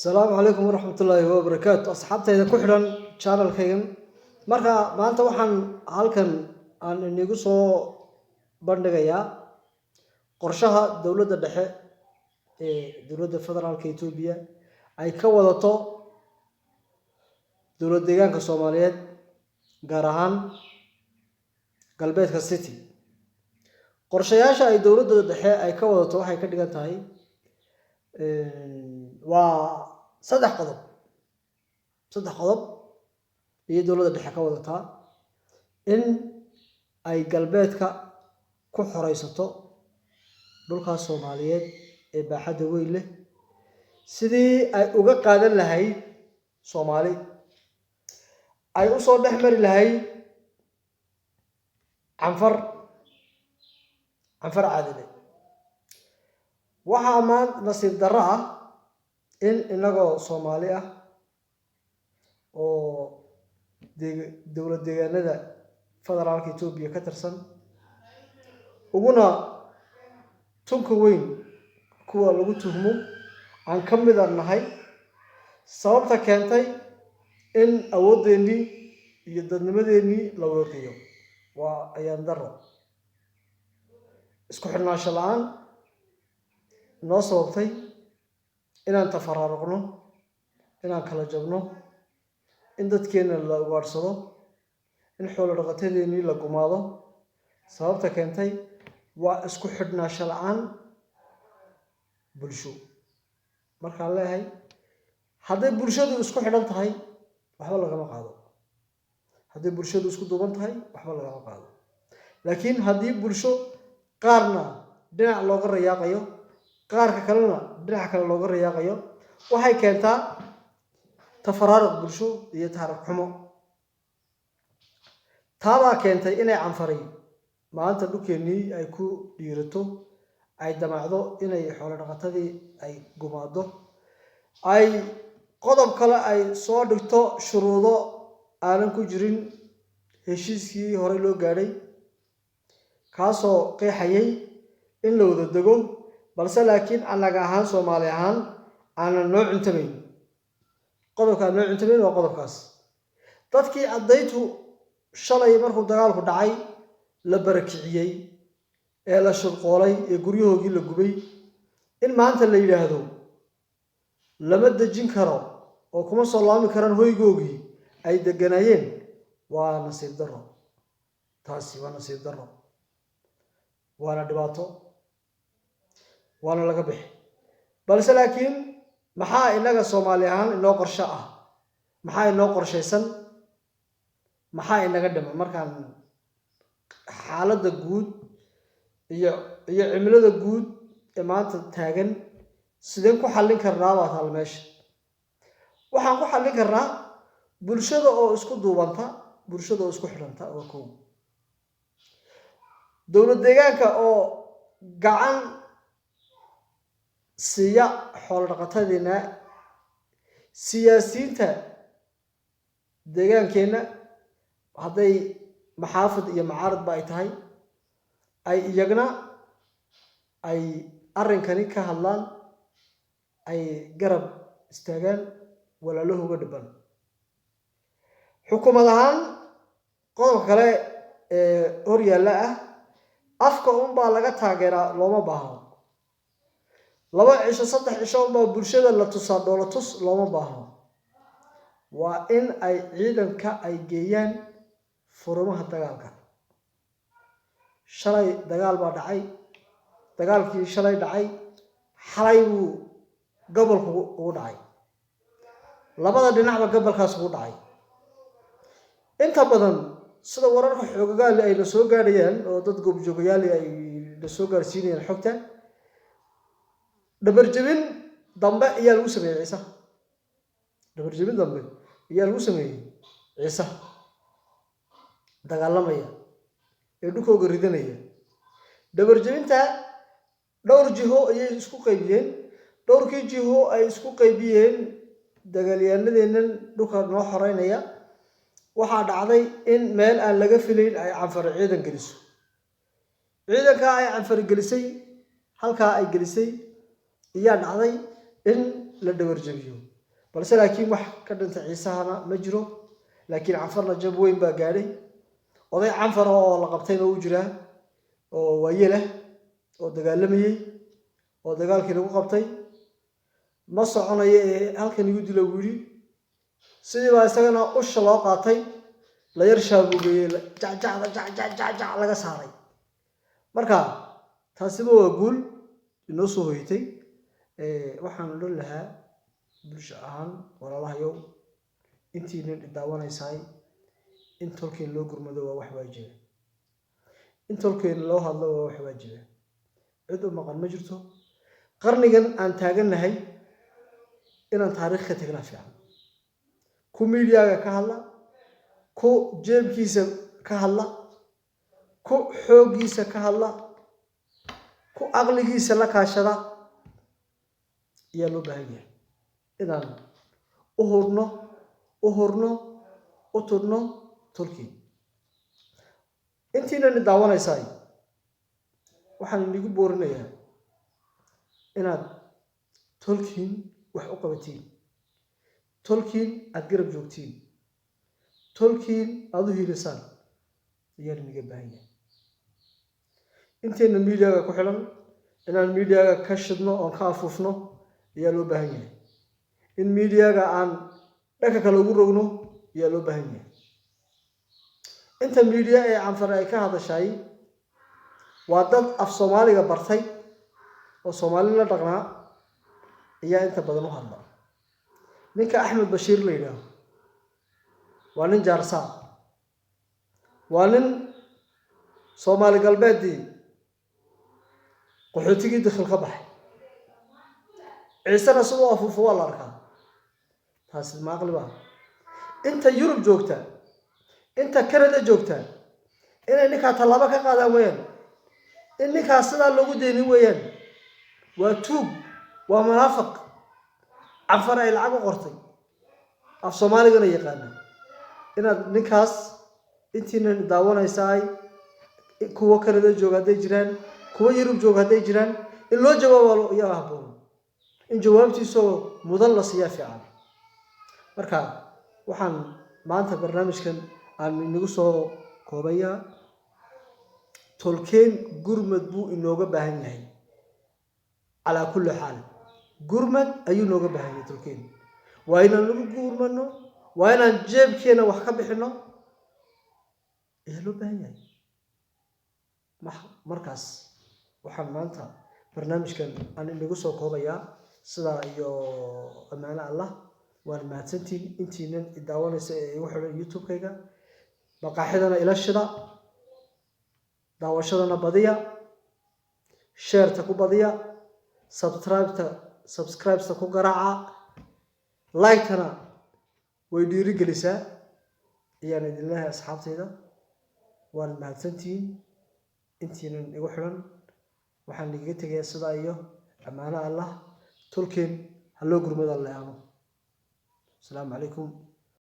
Asalaamu calaykum waraxmatullaahi wabarakaatu, asxaabtayda ku xidhan channelkaygan. Marka maanta waxaan halkan aan inigu soo bandhigayaa qorshaha dowladda dhexe ee dowladda federaalka Etoobiya ay ka wadato dowlad deegaanka Soomaaliyeed, gaar ahaan galbeedka City. Qorshayaasha ay dowladda dhexe ay ka wadato waxay ka dhigan tahay waa saddex qodob. Saddex qodob iyo dowladda dhexe ka wadataa in ay galbeedka ku xoreysato dhulkaas Soomaaliyeed ee baaxadda weyn leh, sidii ay uga qaadan lahayd Soomaali, ay usoo dhex mari lahayd Canfar, Canfar caadile. Waxaa maan nasiib darro ah in inagoo Soomaali ah oo dowlad deegaanada federaalka Etoobiya ka tirsan, uguna tunka weyn kuwa lagu tuhmo aan ka mida nahay, sababta keentay in awooddeenii iyo dadnimadeennii la weeqiyo waa ayaan darro, isku xidhnaansho la-aan noo sababtay inaan tafaraaruqno, inaan kala jabno, in dadkeenna la ugaadhsado, in xoolo dhaqatadeennii la gumaado. Sababta keentay waa isku xidhnaansho la-aan bulsho. Markaan leeyahay, hadday bulshadu isku xidhan tahay, waxba lagama qaado. Hadday bulshadu isku duuban tahay, waxba lagama qaado. Laakiin haddii bulsho qaarna dhinac looga rayaaqayo, qaarka kalena dhinac kale looga rayaaqayo, waxay keentaa tafaraaruq bulsho iyo taariikh xumo. Taabaa keentay inay Canfari maanta dhulkeennii ay ku dhiirato, ay damacdo inay xoolo dhaqatadii ay gumaado, ay qodob kale ay soo dhigto, shuruudo aanan ku jirin heshiiskii horey loo gaadhay, kaasoo qeexayay in la wada dego, balse laakiin annaga ahaan, Soomaali ahaan, aanan noo cuntamayn. Qodobka aan noo cuntamayn waa qodobkaas. Dadkii caddaytu shalay markuu dagaalku dhacay la barakiciyey ee la shurqoolay ee guryahoogii la gubay, in maanta la yidhaahdo lama dejin karo oo kuma soo laami karaan hoygoogii ay deganaayeen, waa nasiib darro. Taasi waa nasiib darro, waana dhibaato, waana laga bixi. Balse laakiin maxaa innaga Soomaali ahaan inoo qorsho ah? Maxaa inoo qorshaysan? Maxaa inaga dhiman? Markaan xaaladda guud iyo cimilada guud ee maanta taagan, sideen ku xallin karnaa baa taal meesha. Waxaan ku xallin karnaa bulshada oo isku duubanta, bulshada oo isku xidhanta waa kow. Dowlad deegaanka oo gacan siiya xoolo dhaqatadeena, siyaasiyiinta deegaankeenna, hadday maxaafid iyo macaaridba ay tahay, ay iyagna ay arrinkani ka hadlaan, ay garab istaagaan walaalahooga dhiban. Xukuumad ahaan, qodobka kale ee hor yaalla ah, afka unbaa laga taageeraa looma baahno. 2 cisho, 3 cisho unbaa bulshada la tusaa dhoola tus looma baahno. Waa in ay ciidanka ay geeyaan furumaha dagaalka. Shalay dagaal baa dhacay. Dagaalkii shalay dhacay, xalay buu gobolku ugu dhacay. Labada dhinacba gobolkaas ugu dhacay. Inta badan sida wararka xoogagaali ay na soo gaadhayaan oo dad goobjoogayaali ay na soo gaarsiinayaan xogta, dhabarjebin dambe ayaa lagu sameeyey Ciise. Dhabarjebin dambe ayaa lagu sameeyey Ciise dagaalamaya ee dhulkooga ridanaya. Dhabarjebinta dhowr jiho ayay isku qaybiyeen. Dhowrkii jiho ay isku qaybiyeen dagaalyahanadeennan dhulka noo xoreynaya, waxaa dhacday in meel aan laga filayn ay Canfari ciidan geliso. Ciidankaa ay Canfari gelisay, halkaa ay gelisay, iyaa dhacday in la dhabarjebiyo. Balse laakiin wax ka dhintay Ciisahana ma jiro, laakiin Canfarna jab weyn baa gaadhay. Oday Canfar oo la qabtayna uu jiraa oo waayelah oo dagaalamayey oo dagaalkii lagu qabtay. Ma soconayo ee halkan igu dilo buu yidhi. Sidii baa isagana usha loo qaatay, la yar shaabugeeyey, jacjacda jacjacjacjac laga saaray. Marka taasiba waa guul inoo soo hoyatay. Waxaan odhan lahaa bulsho ahaan, walaalahayow, intiinan idaawanaysaay, in tolkeen loo gurmado waa wax waajiba, in tolkeen loo hadlo waa wax waajiba. Cid u maqan ma jirto. Qarnigan aan taagannahay inaan taariikh ka tagnaa fiican. Ku miidiyaaga ka hadla, ku jeebkiisa ka hadla, ku xooggiisa ka hadla, ku aqligiisa la kaashada ayaa loo baahan yahay inaan u hurno, u hurno, u tudhno tolkii. Intiinani daawanaysaay, waxaan inigu boorinayaa inaad tolkiin wax u qabatiin, tolkiin aada garab joogtiin, tolkiin aada u hiilisaan ayaan iniga baahan yahay. Intayna miidiyaga ku xidhan inaan miidiyaga ka shidno oon ka afuufno ayaa loo baahan yahay. In miidiyaga aan dhanka kale ugu rogno ayaa loo baahan yahay. Inta miidiya ee Canfar ay ka hadashay waa dad af Soomaaliga bartay oo Soomaali la dhaqnaa ayaa inta badan u hadla. Ninka Axmed Bashiir la yidhaaho waa nin Jaarsaa, waa nin Soomaali Galbeeddii qaxootigii Dikhil ka baxay. Ciisena siduu afuufo waa la arkaa. Taasi ma aqli baa? Inta Yurub joogta, inta Canada joogta, inay ninkaa tallaabo ka qaadaan weeyaan, in ninkaas sidaa loogu deynin weeyaan. Waa tuug, waa munaafiq Canfar ay lacag u qortay, af Soomaaligana yaqaana. Inaad ninkaas, intiinan daawanaysaay, kuwo Canada jooga hadday jiraan, kuwo Yurub jooga hadday jiraan, in loo jawaabo iyaga habboon, in jawaabtiisoo mudan la siiyaa fiican. Marka waxaan maanta barnaamijkan aan inagu soo koobayaa: tolkeen gurmad buu inooga baahan yahay. Calaa kulli xaal gurmad ayuu inooga baahan yahay tolkeen. Waa inaan lagu gurmano, waa inaan jeebkeena wax ka bixino ayaa loo baahan yahay. Markaas waxaan maanta barnaamijkan aan inagu soo koobayaa sidaa iyo ammaano Allah. Waan mahadsantiin intiinan idaawanaysa ee igu xidhan YouTube-kayga. Maqaaxidana ila shida, daawashadana badiya, share-ta ku badiya, subscribesta ku garaaca, like-tana way dhiiri gelisaa ayaan idin leeyahay. Asxaabtayda, waan mahadsantihiin intiinan igu xidhan. Waxaan igaga tegayaa sidaa iyo ammaano Allah. Tolkeen ha loo gurmada leano. Asalaamu calaykum.